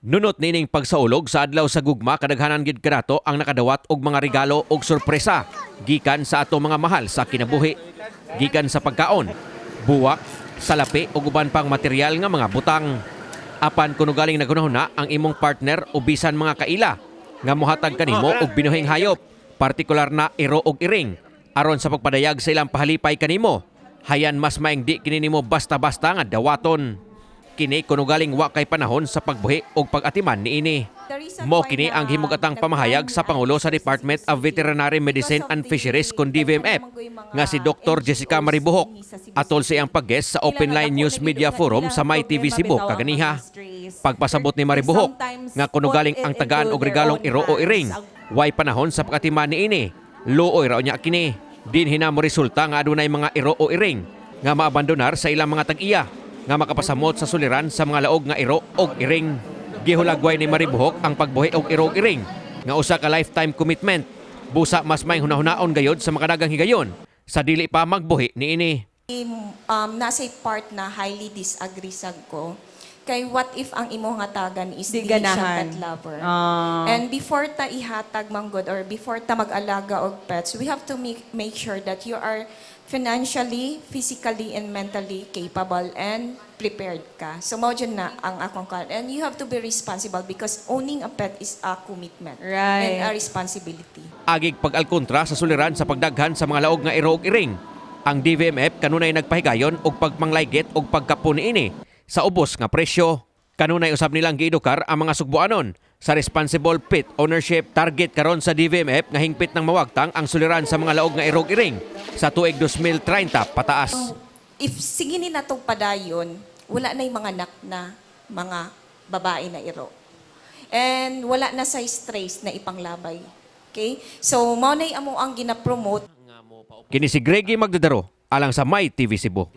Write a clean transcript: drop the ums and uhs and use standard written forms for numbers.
Nunot nining pagsaulog sa Adlaw sa Gugma, kadaghanan gid kanato ang nakadawat og mga regalo og sorpresa gikan sa ato mga mahal sa kinabuhi. Gikan sa pagkaon, buwak, salapi ug uban pang material nga mga butang. Apan kuno galing naghunahuna ang imong partner o bisan mga kaila nga mohatag kanimo og binuhing hayop, partikular na iro og iring, aron sa pagpadayag sa ilang pahalipay kanimo, hayan mas maing di kini nimo basta-basta nga dawaton. Kini kuno galing wa kay panahon sa pagbuhi og pag-atiman niini. Mo kini ang himugatang pamahayag sa Pangulo sa Department of Veterinary Medicine and Fisheries kon DVMF nga si Dr. Jessica Maribuhok atol sa iyang pag-guest sa Open Line News Media Forum sa My TV Cebu kaganiha. Pagpasabot ni Maribuhok nga kuno galing ang tagaan og regalong iro o iring, way panahon sa pag-atiman niini. Luoy ra unya kini. Dinhi na mo resulta nga adunay mga iro o iring nga maabandonar sa ilang mga tag-iya nga makapasamot sa suliran sa mga laog nga iro og iring. Gihulagway ni Maribuhok ang pagbuhi og iro og iring nga usa ka lifetime commitment. Busa mas may hunahunaon gayod sa makadagang higayon sa dili pa magbuhi niini. Nasa part na highly disagree sad ko. Kay what if ang imong hatagan is Di dili siya ganahan. Pet lover? Ah. And before ta ihatag manggod or before ta mag-alaga og pets, we have to make sure that you are financially, physically, and mentally capable and prepared ka. So mao jud na ang akong kan. And you have to be responsible because owning a pet is a commitment and a responsibility. Agig pag-alkontra sa suliran sa pagdaghan sa mga laog nga iro og iring, ang DVMF kanunay nagpahigayon og pagpanglaygit og pagkapon niini sa ubos nga presyo. Kanunay usab nilang giedukar ang mga sugboanon sa responsible pet ownership. Target karon sa DVMF nga hingpit ng mawagtang ang suliran sa mga laog nga iro og iring sa tuig 2030 pataas. If sige ni natong padayon, wala na yung mga anak na mga babae na iro. And wala na sa strays na ipanglabay. Okay? So, mao na amo ang gina-promote. Kini si Greggy Magdadaro alang sa My TV Cebu.